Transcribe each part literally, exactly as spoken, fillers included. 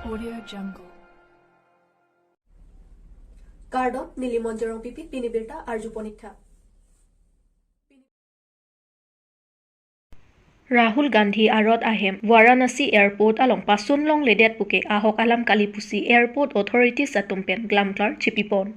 Audio Jungle. Kardom, neli Monjorong Pipi, pini birta arju ponik tha. Rahul Gandhi arot ahem Varanasi Airport along pasun longledet puke ahok alam kali pusi Airport Authorities atum pen glamklar chipipon.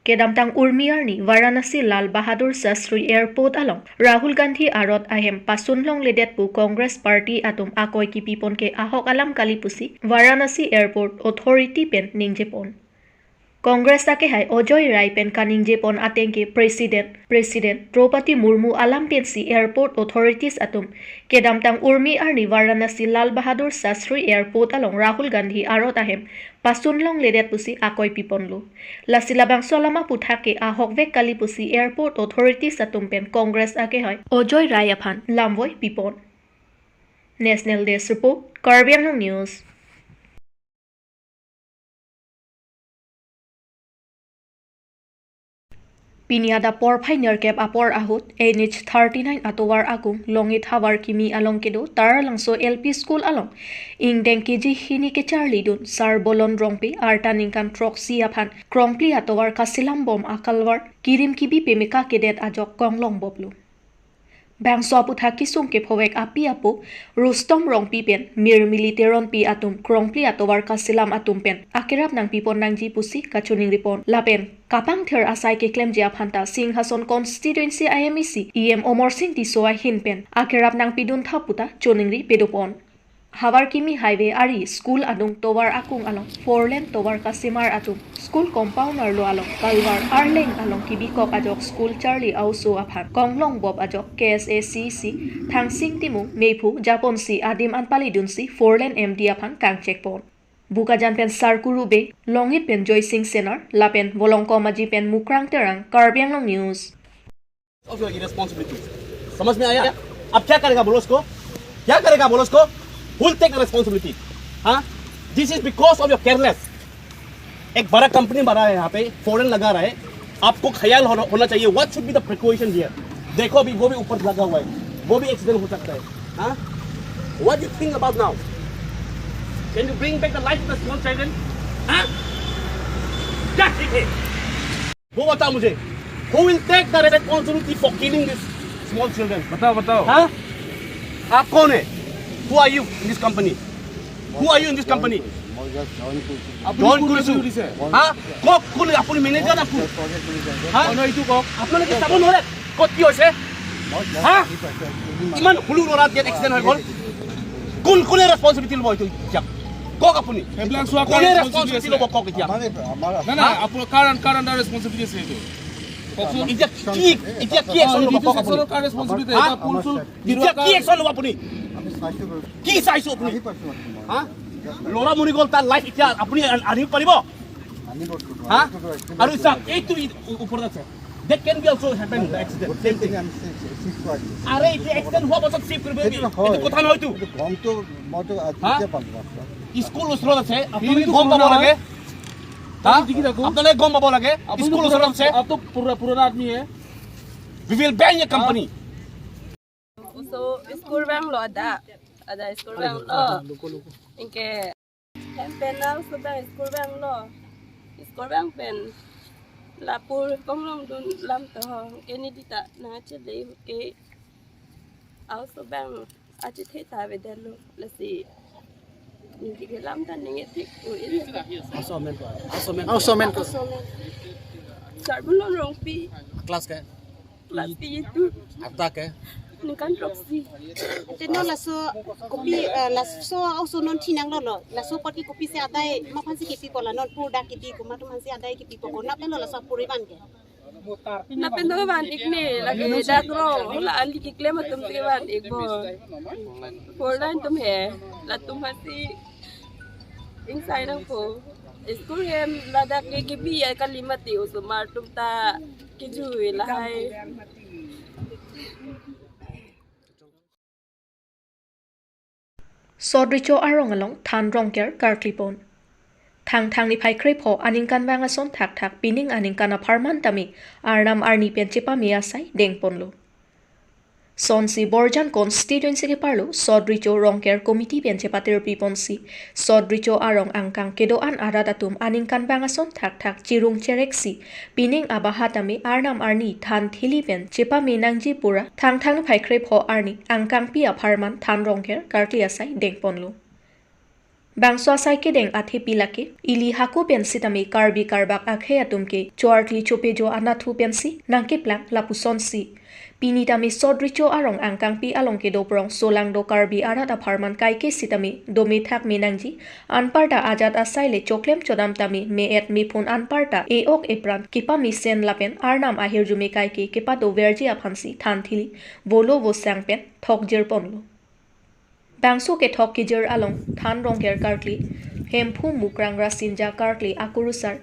Kedamtang urmi arni Varanasi Lal Bahadur Shastri Airport along Rahul Gandhi arot ahem pasun longledet pu Congress Party atum akoi kipipon ke ahok alam kali pusi Varanasi Airport Authority pen ningjepon. Congress akehai Ajoy Rai pen kaningjepon ateng ke President, President Draupadi Murmu alam pensi Airport Authorities atum kedamtang urmi arni Varanasi Lal Bahadur Shastri Airport along Rahul Gandhi arot ahem pasun longledet pusi akoi piponlo. Lasi labangso alam aphuthak ke ahokvek kali pusi Airport Authorities atum pen Congress akehai Ajoy Rai aphan lamvoi pipon. National Desk Report, Karbi Anglong News. Pini adap porphai nerkep apor ahut N H thirty-nine atovar akung Longit havar kimi along kedo Taralangso L P School along ingdeng keji hini kecharlidun Sarbolon Rongpi arta ningkan throksi aphan krongphli atovar kaselam bom akalvar kirim kibi pemeka kedet ajok konglong boplo. Bangso aphuthak kesung kephovek api apo Rustom Rongpi pen Mirmili Teronpi atum krongphli atovar kaselam atum pen akerap nangpipon nangji pusi kachoningripon. Lapen kapangther asai keklemji aphanta Singhason Constituency I M A C E M Omor Sing Tisso ahin pen akerap nangpidun tha puta choningri pedopon. Havar kimi highway ari school adung tovar akung along four lane tovar kasemar atum school compound arlo along kalvar arleng along kibikok ajok school charli a-oso aphan konglong bop ajok K S A C C Thangsing Timung meiphu japonsi adim an palidunsi four lane M D aphan kangchekpon. Bokajan pen Sarkuru Bey, Longit pen Joysing Senar, lapen Volongkom Aji pen Mukrang Terang, Karbi Anglong News. Of your irresponsibility. समझ में आया? अब क्या करेगा बोलो उसको? क्या करेगा बोलो उसको? Who will take the responsibility? हाँ? This is because of your careless. एक बड़ा कंपनी बना है यहाँ पे, फॉरेन लगा रहा है, आपको ख्याल होना, होना चाहिए. What should be the precaution here? देखो अभी वो भी ऊपर लगा हुआ है, वो भी एक्सीडेंट हो सकता है. हाँ? What you think about now? Can you bring back the life of the small children? हाँ? क्या ठीक है? वो बताओ मुझे, who will take the responsibility for killing these small children? बताओ, बताओ. हाँ? आप कौन है? Who are you in this company? Who are you in this company? মই জাষ্ট জইন কৰিছোঁ। আপুনি জইন কোন কৰিছোঁ। কামে সুধিছে? হা? কওক, কোন আপুনি? মেনেজাৰ না কোন? Project manager. হা? নহয়, এইটো কওক। আপোনালোকে চাব নোৱাৰে ক'ত কি হৈছে? মই জাষ্ট হা? আহি পাইছোঁ। ইমান সৰু ল'ৰাত ইয়াত এক্সিডেণ্ট হৈ গ'ল। কোন, কোনে ৰেছপনচিবিলিটি ল'ব এইটো এতিয়া? কওক আপুনি। এইবিলাক চোৱা কোনে কাৰ ৰেছপনচিবিলিটি ৰেছপনচিবিলিটি ল'ব আছে? কওক এতিয়া? আমাৰ, আমাৰ নাই, নাই, হা? আপোনাৰ কাৰ, কাৰ আণ্ডাৰ ৰেছপনচিবিলিটি আছে এইটো? কওকচোন। এতিয়া কি, এতিয়া কি একশ্যন ল'ব কওক আপুনি? কাৰ ৰেছপনচিবিলিটি? হা? এতিয়া পুলচুল এতিয়া কি একশ্যন ল'ব আপুনি? আমি চাইছোঁ বাৰু। কি চাইছোঁ আপুনি? আহি পাইছোঁ মানে মই। হা? ল'ৰা মৰি গ'ল, তাৰ লাইফ এতিয়া আপুনি আন-, আনিব পাৰিব? আনিব তো, হা? আনিব তো, আনিব তো। আৰু চাওক, এইটো ই-, উ-, ওপৰত আছে। That can be also happen, the accident, same thing. গোটেইখিনি আমি চি-, চি-, চিফ কৰাই দিলোঁ। আৰে, এতিয়া এক্সিডেণ্ট হোৱা পাছত চিফ কৰিব সেইটো নেকি? নহয়। এইটো কথা নহয় তো। এইটো গমটো মইতো আজি হা? এতিয়া পালোঁ আপোনাক। স্কুল ওচৰত আছে, আপোনালোকে এইটো গম পাব নহয়। লাগে। হা? দেখি থাকো। আপোনালোকে গম পাব লাগে, আপুনি স্কুল ওচৰত আছে। আপুনি পুৰা, পুৰণা আদমি হে। We will ban your company. So, school bang lo ada. Ada school bang lo. Ingke hem pen na so bang school bang lo. School bang pen lapor konglong dun lam to ho. Ingke neli ta nangchele ke. Aso bang achethe ta avedetlo. Lasi neli ke lam ta ningje thik. Aso amen ko. Aso amen ko. Aso amen ko. Aso amen. Sarbolon Rongpi. Class ke? Class ke itu. Arta ke? Ningkan throksi. Te non laso kopi, eh, laso a-oso non thinang lo lo. Laso apot ke kopisi adai ma aphansi kipipo la non pur dak kipi komat atum aphansi adai kipipo ko. Nap lo laso puriman ke. Lapen do van-ik ne, lake dak ro, la ali keklem atum si van-ik bo. Four lane atum he, latum aphansi ingsai nangpo. School hem ladak ke kebi ya kali mati osomar atum ta kejui lahai. Sodricho arong along than rongker karklipon. Thangthang niphai krepho aningkanvang ason thakthak pining aningkan apharman tame arnam arni pen chepame asai dengponlo. Sonsi Borjan constituency keparlo Sot Recho Rongker Committee pen chepatirpi ponsi Sot Recho arong angkang kedo-an arat atum aningkanvang ason thakthak chirung chereksi pining abaha tame arnam arni than thili pen chepame nangji pura Thangthang phai krepho arni angkangpi apharman Than Rongker karkli asai dengponlo. Bangso asai kedeng athepi lake ili hako pen sitame Karbi Karbak akhei atum ke choarkli chopejo anatthu pensi nangkeplang lapusonsi. Pini tame Sot Recho arong angkangpi along kedo prong solangdo Karbi arat apharman kaike sitame dome thakme nangji, anparta ajat asai le choklem chodam tame me-et mephun anparta e-ok epran kepamesen lapen arnam ahirjume kaike kepadoverji aphansi than thili volo vosang pen thokjirponlo. Bangso kethok kejir along Than Rongker karkli, Hemphu Mukrang Rasinja karkli akurusar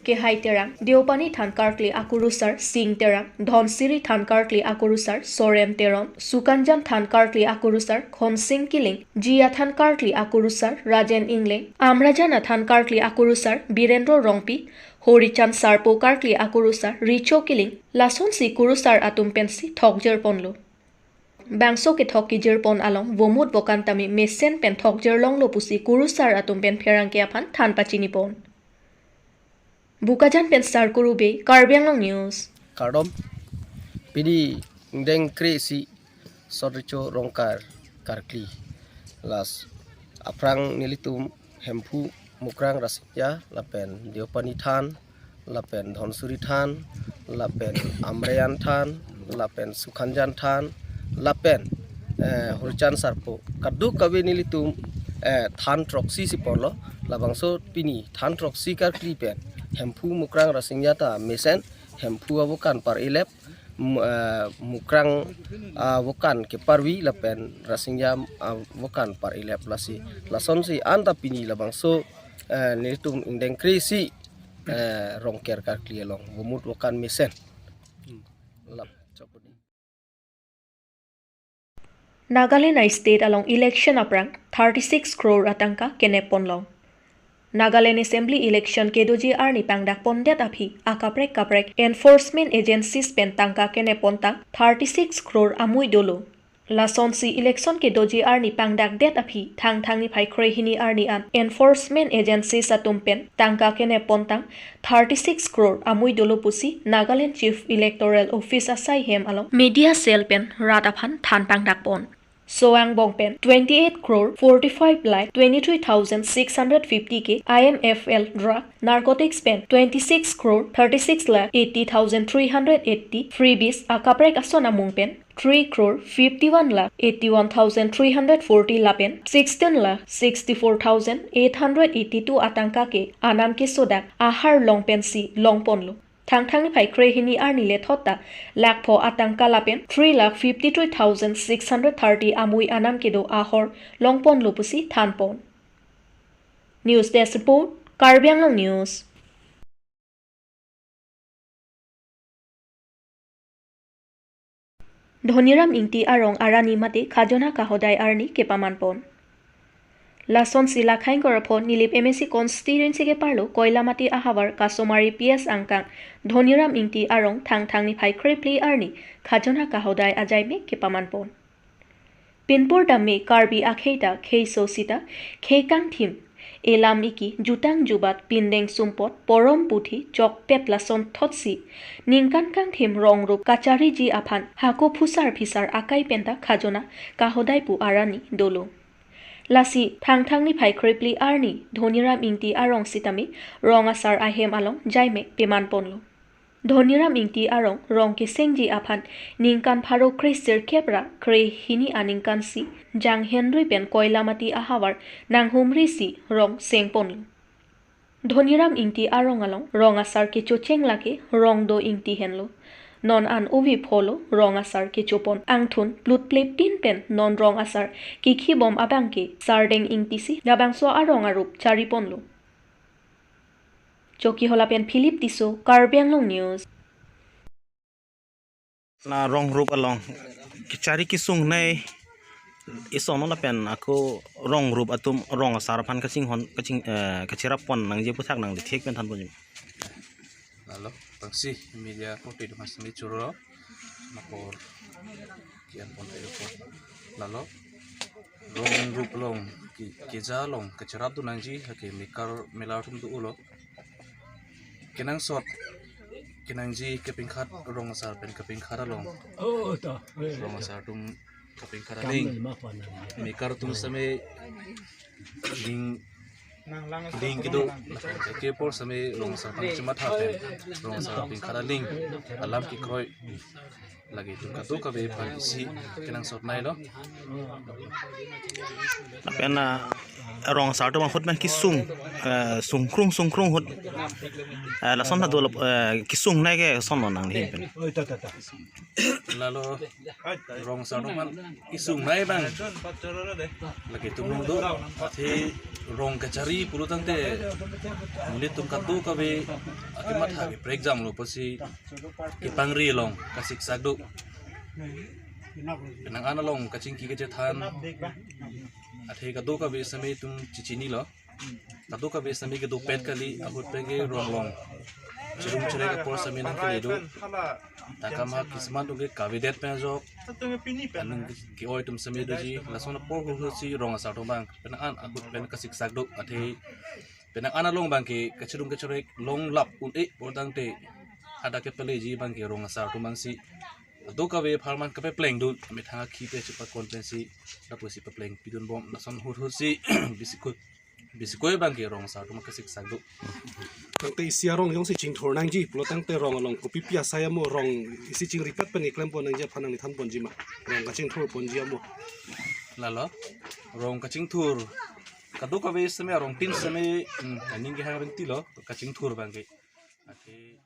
Kehai Terang, Deopani Than karkli akurusar Sing Terang, Dhonsiri Than karkli akurusar Soren Teron, Sukanjan Than karkli akurusar Khonsing Kiling, Jia Than karkli akurusar Rajen Ingleng, Amrajan Than karkli akurusar Birendro Rongpi, Horichan Sarpo karkli akurusar Recho Kiling, lasonsi kurusar atum pensi thokjirponlo. Bangso kethok kejirpon along vomut vokan tame mesen pen thokjirlonglo pusi kurusar atum pen pherangke aphan than pachinipon. Bokajan pen Sarkuru Bey, Karbi Anglong News. Kardom, pini ingdeng kre-isi Sot Recho Rongker karkli. Lasi aphrang nelitum Hemphu Mukrang Rasinja lapen Deopani Than lapen Dhonsiri Than lapen Amrajan Than lapen Sukanjan Than lapen eh, Horichan Sarpo kadokave nelitum eh, than throksi si ponlo. Labangso pini than throksi karkli pen Hemphu Mukrang Rasinja ta mesen, Hemphu avokan par-ilep, mu- eh, Mukrang avokan keparvi lapen Rasinja avokan par-ilep, lasi lasonsi anta pini labangso eh, nelitum ingdeng kre-isi eh, Rongker karkli along vomut vokan mesen. Lap, chokuni. Nagaland a-state along election aphrang thirty-six crore atangka kenepponlong. Nagaland Assembly election kedoji arni pangdakpondet aphi akaprek kaprek enforcement agencies pen tangka keneppon tang thirty-six crore amui dolo. Lasonsi election kedoji arni pangdakdet aphi Thangthang niphai krehini arni an enforcement agencies atum pen tangka keneppon tang thirty-six crore amui dolo pusi Nagaland Chief Electoral Office asai hem along media cell pen rat aphan than pangdakpon. So angbong pen twenty-eight crore forty-five lakh twenty-three thousand six hundred fifty ke I M F L drug, narcotics pen twenty-six crore thirty-six lakh eighty thousand three hundred eighty, freebies akaprek ason amung pen three crore fifty-one lakh eighty-one thousand three hundred forty lapen sixteen lakh sixty-four thousand eight hundred eighty-two atangka ke anam kesodak ahar long pensi longponlo. Thangthang niphai krehini arni lethot ta lakh pho atangka lapen three lakh fifty-three thousand six hundred thirty amui anam kedo ahor longponlo pusi thanpon. News Desk Report, Karbi Anglong News. Dhoniram Ingti arong arani mate khajona kahodai arni kepamanpon. Lasonsi Lakhaing Korapho Nilip M A C constituency keparlo Koilamati ahavar Kasomari P S angkang Dhoniram Ingti arong Thangthang niphai krephli arni khajona kahodai ajaime kepamanpon. Pinpur dam me Karbi akhei ta kheiso sita khei kangthim, elam iki, jutang jubat, pindeng sumpot, porom puthi chokpet lason thotsi ningkan kangthim rong rup kachariji aphan hako phusar phisar akai penta khajona kahodai pu arani dolo. Lasi Thangthang niphai krephli arni Dhoniram Ingti arong sitame rong asar ahem along jaimek pemanponlo. Dhoniram Ingti arong rong kesengji aphan ningkan pharo kre sirkep ra krehini aningkansi Janghenrui pen Koilamati ahavar nanghumrisi rong sengponlo. Dhoniram Ingti arong along rong asar kechocheng lake Rongdo Ingti henlo. Non an uvi pholo rong asar kechopon angthun plutple pin pen non rong asar kekhibom abangke Sardeng Ingtisi labangso arong arup chariponlo. Chokihola pen Philip Tisso, Karbi Anglong News. Na rong rup along kechari kesung nai isono lapen ako rong rup atum rong asar aphan kachinghon kaching eh, kachirappon nangji aputhak nangli thek pen thanponji. Lalo, tangsi media ko te mas ni churo makor Kian pon te apot lalo rong rup along ki, keja along kacharap do nangji, hake mekar melar atum do-olo. Kenangsot kenangji kepingkhat rong asar pen kepingkhat along. Oh, to. Rong asar atum kepingkhat aling. Mekar atum same ling, ling kedo, ke apor same rong asar aphan chematha pen rong asar apingkhat aling alam kekroi. Lake itum kadokave aphan isi kenangsot nai lo. Lapen, ah, rong asar atum ahut pen kesung, eh, sungkrung sungkrung ahut, eh, lason ta do, eh, kesung nai ke lason lo nangli ahin pen. Lalo rong asar atum aphan kesung nai abang lake itum along do, athe rong kachari pulo tangte nelitum kadokave akematha keprek jam lo pusi kepangri along kasiksak do. Penang an along kachingki kachethan, athe kadokave same itum chechini lo. Kadokave same kedopet kali, ahut pen ke rong along cherum cherek apor same nangkele do. Ta kama kisman atum ke kavedet pen ajok anung ke-oi atum same doji. Lason apor huhusi rong asar atum abang penang an ahut pen kasiksak do, athe penang an along abang ke kacherum kacherek long lap un-e apor tangte hadak kepaleji abang ke rong asar atum abang si kadokave apharman kapepleng do, amethang akhi pen chepakon pensi lapusi pepleng pidun bom. Lason huhusi bisikut bisikoi abang ke rong asar atum kasiksak do. Tangte isi arong jongsi chingthur nangji pulo tangte rong along kopipi asai amo, rong isi chingripet pen keklem pon nangji aphan nangli than ponji ma? Rong kachingthur ponji amo. Lalo rong kachingthur kadokave same, arong tin same, hmm, aning kehang ringti lo kachingthur abang ke. Athe